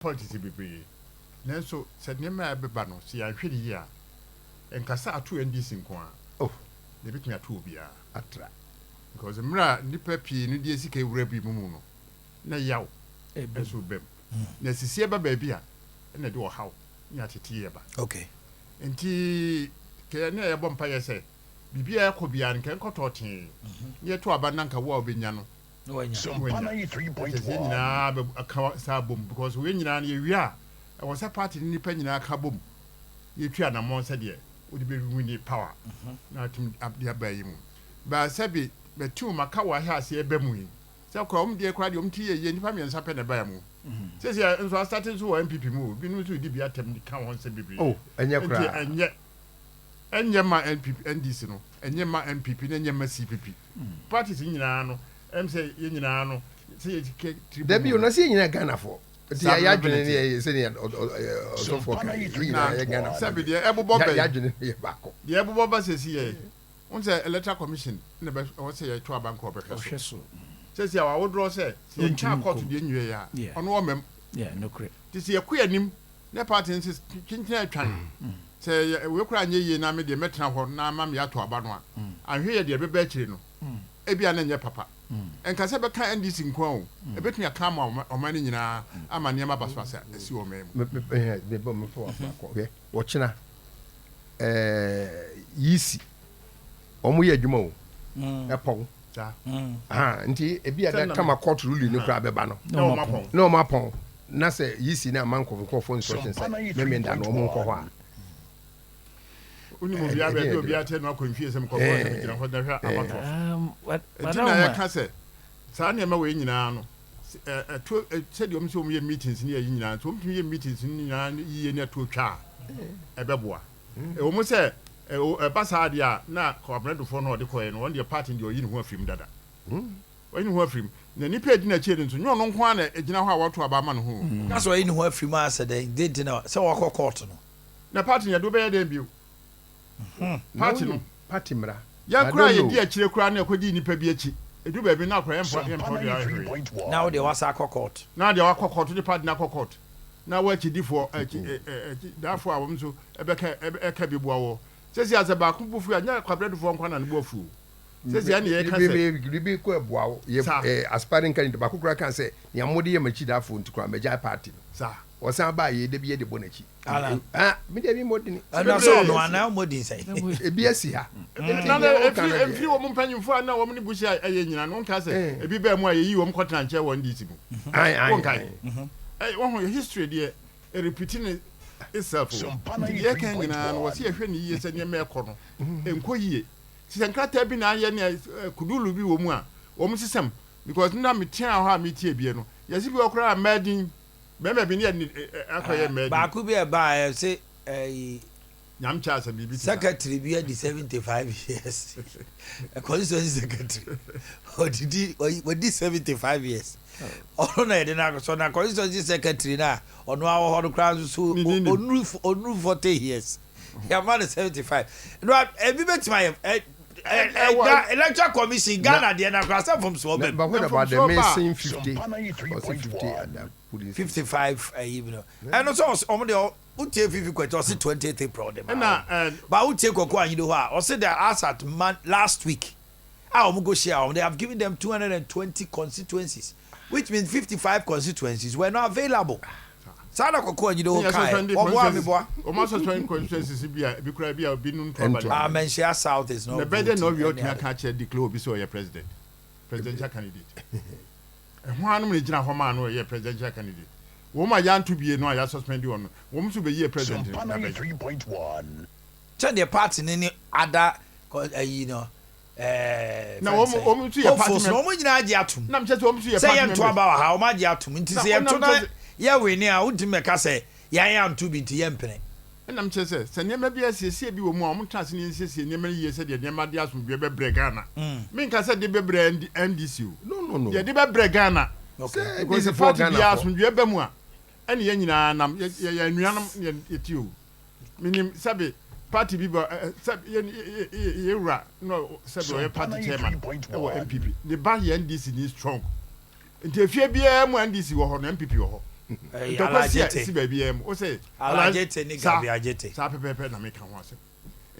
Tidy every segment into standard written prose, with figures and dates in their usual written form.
Politics bebree. Nanso sɛ nneɛma a ɛbɛba no, sɛ yɛanhwɛ no yie a, ɛnkasa ato NDC nko ara. Oh. Na ɛbɛtumi ato obiara. Atra. Because mmerɛ a nnipa pii no de sika wura bi mu mu no, na yaw nso ba mu. Na asisie ba baabi a, ɛna ɛde ɔhaw ne ateteeɛ ba. Okay. Nti, kɛ ne yɛbɔ mpaeɛ sɛ, biribiara ɛkɔ biara no, nka ɛnkɔtɔ tee. Na yɛto aba na nka wo a wobɛnya no, Na wanya. Na wanya. Kyerɛ sɛ yɛn nyinaa bɛka saa bom because wei nyinaa no yɛwie a, ɛwɔ sɛ party no nnipa nyinaa ka bom na yɛtu anammɔn sɛdeɛ wode bɛwini power na atum de aba yi mu. Ba sɛbe matu maka wɔ ahyɛ aseɛ ba mu yi sɛ kora wɔn deɛ koraa deɛ wɔn ti yɛ yie, nnipa mmiɛnsa pɛ na ɛbaa mu. Sɛsi nso asate nso wɔ NPP mu o, binom nso redi bi atɛm de ka wɔn nsɛm bebree. Oh, ɛnyɛ Nti koraa. ɛnyɛ ɛnyɛ ma NPP, NDC no, ɛnyɛ ma NPP na ɛnyɛ ma CPP. Parties nyinaa no, ɛm sɛ yɛn nyinaa no, sɛ yɛ kɛ tiri bɔ Dabi mu o, na no. sɛ yɛn nyinaa Ghanafoɔ. Nti Saa yɛ bɛbɛ adwene na ne ti. yɛ sɛnea ɔsɔfoɔ ka yɛn nyinaa Na yɛ Ghanafoɔ sɛbi deɛ. deɛ ɛbobɔ Yɛ bɛn, adwene no yɛ baako. Deɛ ɛbobɔ ba sɛsi yɛ, wohu sɛ Electoral Commission na bɛ ɛwɔ sɛ yɛto aba nka ɔbɛhwɛ Ɔhwɛ so. so. Sɛsi a wɔawodorɔ sɛ, sɛ yɛntwaa Ɔntumi kɔɔto nkɔ mu. deɛ nwie yɛ a, ɔno ɔmam. Yeah, nokorɛ. Nti sɛ yɛkɔ yɛn anim na party no sɛ kyenkyen atwan, sɛ yɛ wei koraa anyɛ yie na me deɛ mɛtena hɔ na ama me ato aba no a, anhwɛ yɛ deɛ ɛbɛba akyire no, ebia na ɛnyɛ papa. Ɛnka sɛ ɛbɛka NDC nko ara o, ɛbɛtumi aka ama ɔman no nyinaa ama nneɛma basabasa asi wɔ ɔman mu. Mebɔ mepɛ wɔ baako hwɛ wɔkyena ɛɛ yisi wɔn yɛ adwuma o ɛpɔn nti ebi a da kama court ruling no koraa bɛba no na wɔn apɔn na sɛ yisi na ama nkurɔfoɔ instruction sɛ mɛmɛ da no wɔn nkɔ hɔ a. Wonim obiara baabi a obiara te no akɔ mfie sɛ mekɔkɔɔ sɛ megyina hɔ na hwɛ abatoɔ so. Nti na yɛka sɛ saa nneɛma wei nyinaa no, ɛto sɛdeɛ wɔn sɛ wɔn yɛ meetings ne yɛyi nyinaa nso wɔn tumi yɛ meetings no nyinaa yie ne ɛto twa a, ɛbɛboa. Ɛwɔ mu sɛ ɛba saa deɛ a, na Kwabena Dufour no a ɔde kɔɛ no, wɔn deɛ party no deɛ ɔyi ne ho afiri mu dada. Wayi ne ho afiri mu. Na nipa a ɛdi n'akyi no nso, nyɛ ɔno nko ara na ɛgyina hɔ a wɔto aba ama ne ho. Ka sɛ ɔyi ne ho afiri mu a sɛ dɛn? Dɛn nti na sɛ wakɔ court no? Na party no yɛde wo bɛyɛ dɛn bio? Party no. Party mmara. Yɛn koraa a yɛdi akyire koraa no yɛkɔdii nnipa bi akyi. Ɛduru baabi no na akora yɛmfa yɛmfa wo deɛ ayɛ hwee. Na wo deɛ woasan akɔ court. Na deɛ wakɔ court wode party no akɔ court. Na wo akyidifoɔ akyi akyidafoɔ a wɔn nso ɛbɛka ɛka bi boa woɔ. Seesei a sɛ baako bo fu a nyɛ Kwabena Dufoɔ nko ara na ne bo afu o. Seesei a ɛna yɛka sɛ. Biribi kɔ ɛboa wo. Yɛ Saa. Aspiring candidate baako koraa kaa sɛ nea mode yɛ m'akyidafoɔ nti koraa magyae party no. Saa. Ɔsan baa yei da bi yɛde bɔ n'akyi. Alan. Ah, me deɛ mi mmɔ dini. Ɛna sɛ ɔno anaa ɔmmɔ din sɛn? Ebi asi ha. Na na efiri efiri wɔn mpanyinfoɔ a na wɔn ne Busia ɛyɛ nyina no, wonkae sɛ ebi baa mu a yɛyii wɔn kɔtena nkyɛn wɔ NDC mu? Wonkae? Ɛy, wɔho history deɛ ɛrepiti ne itself o. Nti deɛ ɛka nyinaa no, wɔsi yɛhwɛ ne yie sɛ nneɛma ɛkɔ no ɛnkɔ yie. Ti sɛ nkrataa bi na ayɛ ne kudulu bi wɔ mu a, wɔn sesam because na metea hɔ a metie bie no, yɛsi bi wɔ koraa mmaa din. Bɛrima bi ne yɛ ne akɔyɛ mmaa bi. Baako bi a ɛbaa ɛ se ɛyi. Nyame kyɛ asɛm biribi te saa. Secretary bi adi 75 years. Constituency secretary. Ɔdidi wadi 75 years. Ɔno na yɛde no akɔ na constituency secretary na ɔno awɔ hɔ no koraa nso so ɔnuru ɔnuru 40 years. Yɛama no 75. No ebi bɛtumi ayɛ ɛ electoral commission Ghana deɛ na koraa sɛ mfomsoɔ bɛm. But what about the missing 50 or 50 at the police? 55 ɛyi bi no. Ɛno sɛ ɔmo deɛ wotie Fifi Kwete ɔse 20th April de ma wɔn. But wotie Kwaku Anyini hɔ a ɔse that as at man last week a wɔn go share wɔn, they have given them 220 constituencies, which means 55 constituencies were not available. Saa na Kwaku Anyini hɔ kae. Wɔboa meboa. Wɔn asuspend constituencies bi a ebi koraa bi a obi no nto aba Ah, Manhyia South is not Na ɛbɛyɛ dɛ na voting. ɔwie ɔtumi aka akyerɛ declare obi sɛ ɔyɛ president, presidential candidate. Ɛho anom na egyina hɔ maa no ɔyɛ presidential candidate. Wɔn a yɛanto bie no a yɛasuspend wɔn no, wɔn nso bɛyie president no da bɛn? Sɛdeɛ party no ne ada ayi no ɛɛ Na wɔn wɔn nso yɛ party hopefuls no wɔn nyinaa agye atom Na mekyɛ sɛ wɔn nso yɛ sɛ party yɛnto members. aba wɔ ha, wɔn agye atom nti Na sɛ wɔn yɛto nam na kyɛ sɛ. yɛ wene a wontumi mmɛka sɛ yɛn anto bi nti yɛmpene. Ɛna mekyerɛ sɛ, sɛ nneɛma bi asiesie bi wɔ mu a, wɔntena ase na yɛnsiesie nneɛma no yie sɛdeɛ nneɛma de asomdwoeɛ bɛbrɛ Ghana. Menka sɛ de bɛbrɛ NDC o. No, no, no. Deɛ de bɛbrɛ Ghana. Sɛ Because NDC foɔ party Ghana biara foɔ. asomdwoeɛ ba mu a, ɛne yɛn nyinaa nam, yɛ, yɛyɛ anuanom na yɛte o. Menim sɛbe party bi ba, ɛ, sɛbe yɛn, yɛ, yɛ, yɛ wura na sɛbe ɔyɛ party chairman wɔ NPP. Ne ba yɛ NDC ni strong. Nti efie biara mu a NDC wɔ hɔ no, NPP wɔ hɔ. Ntɔkwa si a ɛsi baabiara mu. Wose Alajete ne Gabi Ajete. Saa pɛpɛɛpɛ na meka ho asɛm.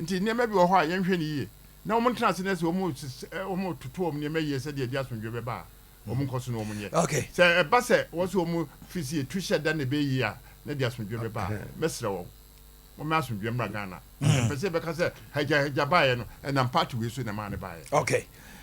Nti nneɛma bi wɔ hɔ a yɛnhwɛ no yie na wɔn ntena ase na sɛ wɔn wɔn toto wɔn nneɛma yie sɛdeɛ ɛde asomdwoeɛ bɛba a, wɔn nkɔ so na wɔn nyɛ. Okay. Sɛ ɛba sɛ wɔn sɛ wɔn firi sɛ yɛtu hyɛ da na ɛbɛyɛ yie a na ɛde asomdwoeɛ bɛba a, mɛsrɛ wɔn wɔmmɛ asomdwoeɛ mmra Ghana. Yɛmpɛ sɛ yɛbɛka sɛ hagyahagya baeɛ no ɛnam party wei so na ɛmaa no baeɛ. Okay.